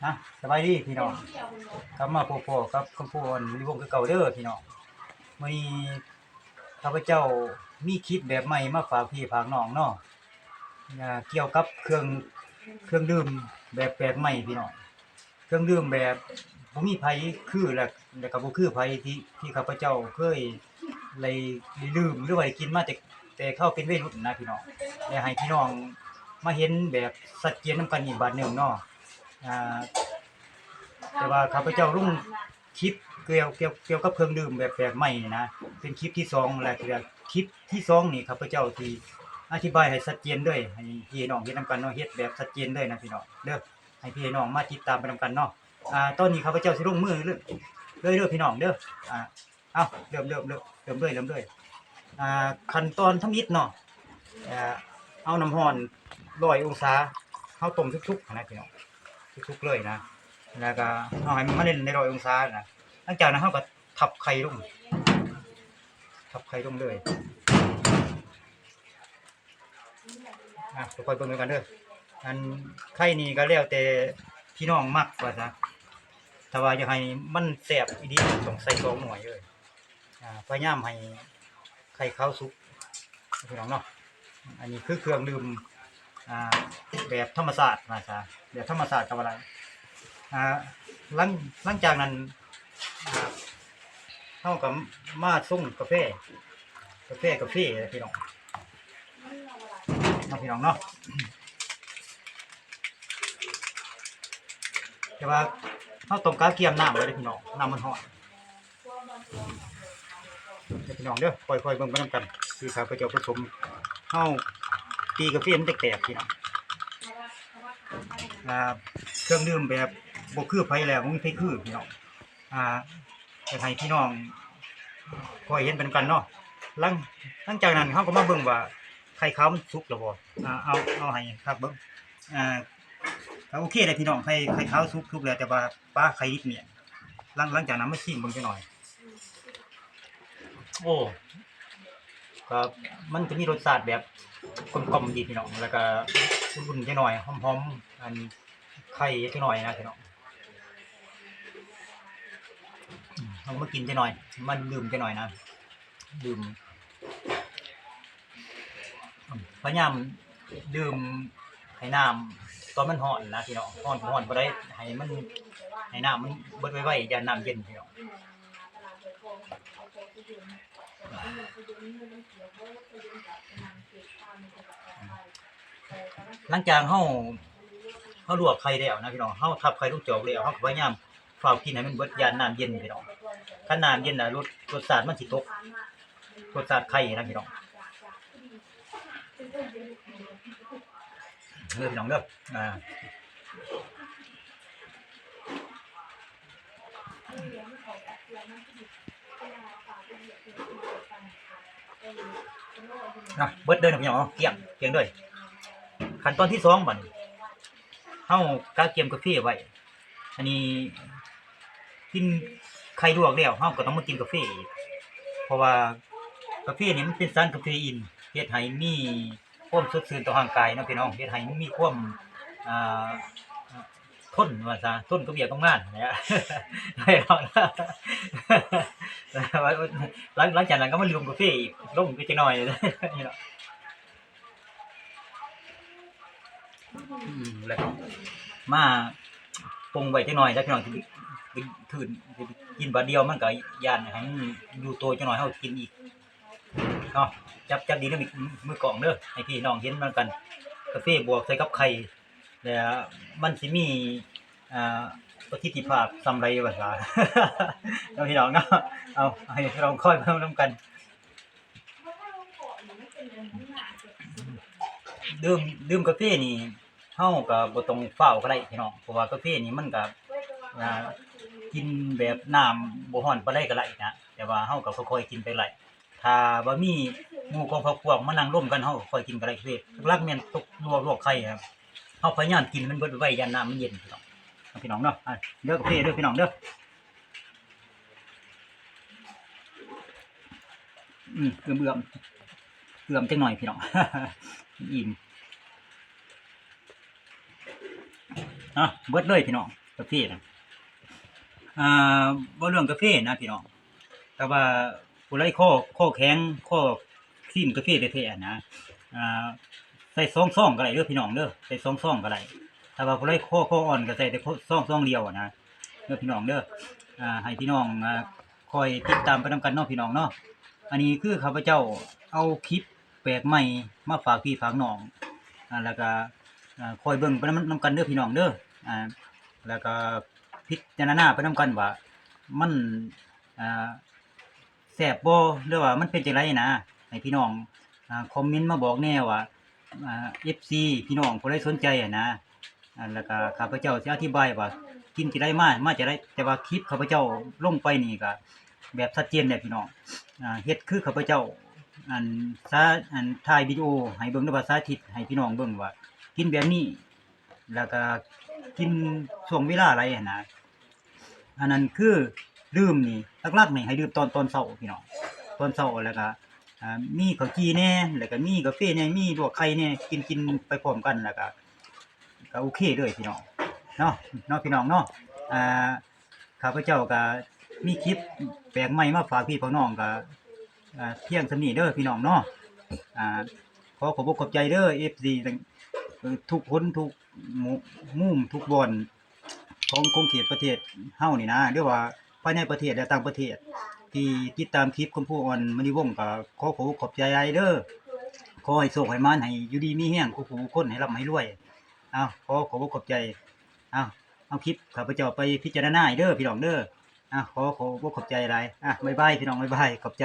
ອ່ະ ສະບາຍດີພີ່ນ້ອງ ກັບມາພົບພໍ້ກັບຄຳພູ ອອນ ວໍລິວົງ ຄືເກົ່າເດີພີ່ນ້ອງ. ມື້ນີ້ຂ້າພະເຈົ້າມີຄລິບແບບໃໝ່ມາຝາກພີ່ຝາກນ້ອງເນາະ ອ່າ ກ່ຽວກັບເຄື່ອງ ເຄື່ອງດື່ມແບບແປກໃໝ່ພີ່ນ້ອງ. ເຄື່ອງດື່ມແບບບໍ່ມີໃຜຄື ແລະ ແລະກໍບໍ່ຄືໃຜທີ່ ທີ່ຂ້າພະເຈົ້າເຄີຍໄດ້ ໄດ້ດື່ມ ຫຼືວ່າໄດ້ກິນມາແຕ່ ແຕ່ຄາວເປັນໄວລຸ້ນນະພີ່ນ້ອງ ແລະໃຫ້ພີ່ນ້ອງມາເຫັນແບບຊັດເຈນນຳກັນອີກບາດໜຶ່ງເນາະ. ອ່າ ແຕ່ວ່າຂ້າພະເຈົ້າລົງຄລິບກ່ຽວ ກ່ຽວ ກ່ຽວກັບເຄື່ອງດື່ມແບບແປກໃໝ່ນີ້ນະ ເປັນຄລິບທີສອງ ແລະ ຄລິບທີສອງນີ້ ຂ້າພະເຈົ້າຊິອະທິບາຍໃຫ້ຊັດເຈນເລີຍ ໃຫ້ພີ່ໃຫ້ນ້ອງເຫັນນຳກັນເນາະ ເຮັດແບບຊັດເຈນເລີຍນະພີ່ນ້ອງເດີ. ໃຫ້ພີ່ໃຫ້ນ້ອງມາຕິດຕາມໄປນຳກັນເນາະ. ອ່າ ຕອນນີ້ຂ້າພະເຈົ້າຊິລົງມືເລີຍ ເລີຍເດີພີ່ນ້ອງເດີ. ອ່າ ເອົາ ເລີ່ມ ເລີ່ມ ເລີ່ມ ເລີ່ມເລີຍ ເລີ່ມເລີຍ. ອ່າ ຂັ້ນຕອນທຳອິດເນາະ ອ່າ ເອົານ້ຳຮ້ອນຮ້ອຍອົງສາ ເຮົາຕົ້ມສຸກໆຫັ້ນນະພີ່ນ້ອງ ສຸກໆເລີຍນະ ແລ້ວກໍເຮົາໃຫ້ມັນເລັນໃນຮ້ອຍອົງສານະ. ຫຼັງຈາກນັ້ນເຮົາກໍທັບໄຂ່ລົງ ທັບໄຂ່ລົງເລີຍ. ອ່ະ ຄ່ອຍໆເບິ່ງນຳກັນເດີ. ອັນໄຂ່ນີ້ກໍແລ້ວແຕ່ພີ່ນ້ອງມັກວ່າຊະ ຖ້າວ່າຢາກໃຫ້ມັນແຊບອີ່ຫຼີຕ້ອງໃສ່ສອງໜ່ວຍເດີ. ອ່າ ພະຍາຍາມໃຫ້ໄຂ່ຂາວສຸກພີ່ນ້ອງເນາະ. ອັນນີ້ຄືເຄື່ອງດື່ມ ອ່າ ແບບທຳມະຊາດວ່າຊະ ແບບທຳມະຊາດກໍວ່າໄດ້. ອ່າ ຫຼັງ ຫຼັງຈາກນັ້ນ ອ່າ ເຮົາກໍມາຊົງກາເຟ ກາເຟ ກາເຟພີ່ນ້ອງ ເນາະ ພີ່ນ້ອງເນາະ. ແຕ່ວ່າເຮົາຕ້ອງກະກຽມນ້ຳໄວ້ເດີພີ່ນ້ອງ ນ້ຳມັນຮ້ອນເດີພີ່ນ້ອງເດີ. ຄ່ອຍໆເບິ່ງໄປນຳກັນ ຄືຂ້າພະເຈົ້າປະສົມ ເຮົາຕີກາເຟມັນແຕກໆພີ່ນ້ອງ. ອ່າ ເຄື່ອງດື່ມແບບບໍ່ຄືໃຜແລ້ວ ບໍ່ມີໃຜຄືພີ່ນ້ອງ. ອ່າ ຢາກໃຫ້ພີ່ນ້ອງຄ່ອຍເຫັນໄປນຳກັນເນາະ. ຫຼັງ ຫຼັງຈາກນັ້ນເຮົາກໍມາເບິ່ງວ່າໄຂ່ຂາວມັນສຸກແລ້ວບໍ່. ອ່າ ເອົາ ເອົາໃຫ້ຄັກເບິ່ງ. ອ່າ ກໍໂອເຄແລ້ວພີ່ນ້ອງ ໄຂ່ ໄຂ່ຂາວສຸກ ສຸກແລ້ວ ແຕ່ວ່າປາໄຂ່ດິບເໝ້ຽນ. ຫຼັງ ຫຼັງຈາກນັ້ນມາຊີມເບິ່ງຈັກໜ່ອຍ. ໂອ້ ກໍມັນຈະມີລົດຊາດແບບກົມໆດີພີ່ນ້ອງ ແລ້ວກໍອຸ່ນໆຈັກໜ່ອຍ ຫອມໆ ອັນ ໄຂ່ຈັກໜ່ອຍນະພີ່ນ້ອງ. ອືມ ເຮົາມາກິນຈັກໜ່ອຍ ມາດື່ມຈັກໜ່ອຍນະ ດື່ມ ພະຍາຍາມດື່ມໃຫ້ນ້ຳຕອນມັນຮ້ອນນະພີ່ນ້ອງ ຮ້ອນ ຮ້ອນບໍ່ໄດ້ ໃຫ້ມັນ ໃຫ້ນ້ຳມັນເບິດໄວໆ ຢ້ານນ້ຳເຢັນພີ່ນ້ອງ. ຫຼັງຈາກເຮົາ ເຮົາລວກໄຂ່ແລ້ວນະພີ່ນ້ອງ ເຮົາທັບໄຂ່ລົງຈອກແລ້ວ ເຮົາກໍພະຍາຍາມຟ້າວກິນໃຫ້ມັນເບິດ ຢ້ານນ້ຳເຢັນພີ່ນ້ອງ. ຄັນນ້ຳເຢັນນະ ລົດ ລົດຊາດມັນຊິຕົກ ລົດຊາດໄຂ່ນະພີ່ນ້ອງ. ເດີພີ່ນ້ອງເດີ ອ່າ ນະ ເບິດເດີນະພີ່ນ້ອງເນາະ ກ້ຽງ ກ້ຽງເດີ. ຂັ້ນຕອນທີສອງ ບາດນີ້ ເຮົາກະກຽມກາເຟໄວ້. ອັນນີ້ກິນໄຂ່ລວກແລ້ວ ເຮົາກໍຕ້ອງມາກິນກາເຟອີກ ເພາະວ່າກາເຟນີ້ມັນເປັນສານກາເຟອີນ ເຮັດໃຫ້ມີຄວາມສົດຊື່ນຕໍ່ຮ່າງກາຍເນາະພີ່ນ້ອງ ເຮັດໃຫ້ມີຄວາມ ອ່າ ທົນວ່າຊະ ທົນກັບວຽກກັບງານຫັ້ນແຫຼະ. ຫຼັງ ຫຼັງຈາກນັ້ນກໍມາດື່ມກາເຟອີກ ລົງໄປຈັກໜ່ອຍ. ອືມ ແລ້ວກໍມາປົງໄວ້ຈັກໜ່ອຍ ແລ້ວພີ່ນ້ອງຊິໄປ ໄປ ໄປກິນບາດດຽວ ມັນກໍຢ້ານໃຫ້ມັນຢູ່ໂຕຈັກໜ່ອຍ ເຮົາກິນອີກເນາະ. ຈັບ ຈັບດີເດີ ມື ມືກ້ອງເດີ ໃຫ້ພີ່ນ້ອງເຫັນນຳກັນ ກາເຟບວກໃສ່ກັບໄຂ່ ແລ້ວມັນຊິມີ ອ່າ ປະສິດທິພາບສ່ຳໃດວ່າຊະ ເນາະພີ່ນ້ອງເນາະ. ເອົາ ໃຫ້ພີ່ນ້ອງຄອຍເບິ່ງນຳກັນ. ດື່ມ ດື່ມກາເຟນີ້ ເຮົາກໍບໍ່ຕ້ອງຟ້າວກໍໄດ້ພີ່ນ້ອງ ເພາະວ່າກາເຟນີ້ມັນກໍ ອ່າ ກິນແບບນ້ຳບໍ່ຮ້ອນປານໃດກໍໄດ້ນະ ແຕ່ວ່າເຮົາກໍຄ່ອຍໆກິນໄປໄດ້. ຖ້າວ່າມີໝູ່ກອງພັກພວກມານັ່ງລົມກັນ ເຮົາກໍຄ່ອຍກິນກໍໄດ້. ຫຼັກໆແມ່ນຕົກລວກ ລວກໄຂ່ ເຮົາພະຍາຍາມກິນໃຫ້ມັນເບິດໄວໆ ຢ້ານນ້ຳມັນເຢັນພີ່ນ້ອງ ພີ່ນ້ອງເນາະ. ອ່າ ເດີກາເຟເດີພີ່ນ້ອງເດີ. ອືມ ເອື້ອມໆ ເອື້ອມຈັກໜ່ອຍພີ່ນ້ອງ ອີ່ມ. ອ່ະ ເບິດເລີຍພີ່ນ້ອງ ກາເຟນະ ອ່າ ເວົ້າເລື່ອງກາເຟນະພີ່ນ້ອງ ຖ້າວ່າຜູ້ໃດຄໍ ຄໍແຂງ ຄໍຊີ້ນກາເຟແທ້ໆນະ ອ່າ ໃສ່ສອງຊອງກໍໄດ້ເດີພີ່ນ້ອງເດີ ໃສ່ສອງຊອງກໍໄດ້ ຖ້າວ່າຜູ້ໃດຄໍ ຄໍອ່ອນກໍໃສ່ແຕ່ຊອງ ຊອງດຽວນະ ເດີພີ່ນ້ອງເດີ ອ່າ ໃຫ້ພີ່ນ້ອງ ອ່າ ຄອຍຕິດຕາມໄປນຳກັນເນາະພີ່ນ້ອງເນາະ. ອັນນີ້ຄືຂ້າພະເຈົ້າເອົາຄລິບແປກໃໝ່ມາຝາກພີ່ຝາກນ້ອງ ອ່າ ແລ້ວກະ ອ່າ ຄອຍເບິ່ງໄປນຳ ນຳກັນເດີພີ່ນ້ອງເດີ ອ່າ ແລ້ວກະພິຈາລະນາໄປນຳກັນວ່າມັນ ອ່າ ແຊບບໍ່ ຫຼືວ່າມັນເປັນຈັ່ງໃດນະ ໃຫ້ພີ່ນ້ອງ ອ່າ ຄອມເມັນມາບອກແດ່ວ່າ ອ່າ ເອັຟຊີ ພີ່ນ້ອງຜູ້ໃດສົນໃຈຫັ້ນນະ ອ່າ ແລ້ວກະຂ້າພະເຈົ້າຊິອະທິບາຍວ່າກິນຈັ່ງໃດ ມາ ມາຈັ່ງໃດ ແຕ່ວ່າຄລິບຂ້າພະເຈົ້າລົງໄປນີ້ກະແບບຊັດເຈນແຫຼະພີ່ນ້ອງ ອ່າ ເຮັດຄືຂ້າພະເຈົ້າ ອັນ ສາ ອັນ ຖ່າຍວິດີໂອໃຫ້ເບິ່ງ ຫຼືວ່າສາທິດໃຫ້ພີ່ນ້ອງເບິ່ງວ່າກິນແບບນີ້ ແລ້ວກະກິນຊ່ວງເວລາໃດຫັ້ນນະ. ອັນນັ້ນຄືດື່ມນີ້ ຫຼັກໆນີ້ໃຫ້ດື່ມຕອນ ຕອນເຊົ້າພີ່ນ້ອງ ຕອນເຊົ້າ ແລ້ວກະ ອ່າ ມີເຂົ້າຈີ່ແດ່ ແລ້ວກະມີກາເຟແດ່ ມີລວກໄຂ່ແດ່ ກິນ ກິນໄປພ້ອມກັນ ແລ້ວກະ ກະໂອເຄເລີຍພີ່ນ້ອງເນາະ ເນາະພີ່ນ້ອງເນາະ. ອ່າ ຂ້າພະເຈົ້າກະມີຄລິບແປກໃໝ່ມາຝາກພີ່ຝາກນ້ອງ ກະ ອ່າ ພຽງສ່ຳນີ້ເດີພີ່ນ້ອງເນາະ. ອ່າ ຂໍຂອບອົກຂອບໃຈເດີ ເອັຟຊີ ເອີ ທຸກຄົນ ທຸກມຸມ ທຸກບ່ອນ ຂອງຂົງເຂດປະເທດເຮົານີ້ນະ ຫຼືວ່າພາຍໃນປະເທດ ແລະ ຕ່າງປະເທດ ທີ່ຕິດຕາມຄລິບຂອງຄູອອນ ມະນີວົງ ກໍຂໍຂອບອົກຂອບໃຈຫຼາຍເດີ. ຂໍໃຫ້ໂຊກໃຫ້ໝານ ໃຫ້ຢູ່ດີມີແຮງ ຄູ່ໆຄົນ ໃຫ້ລ່ຳໃຫ້ລວຍ. ເອົາ ຂໍຂອບອົກຂອບໃຈ. ເອົາ ເອົາຄລິບຂ້າພະເຈົ້າໄປພິຈາລະນາເດີພີ່ນ້ອງເດີ. ເອົາ ຂໍຂອບອົກຂອບໃຈຫຼາຍ. ອ່ະ ບາຍບາຍພີ່ນ້ອງ ບາຍບາຍ ຂອບໃຈ.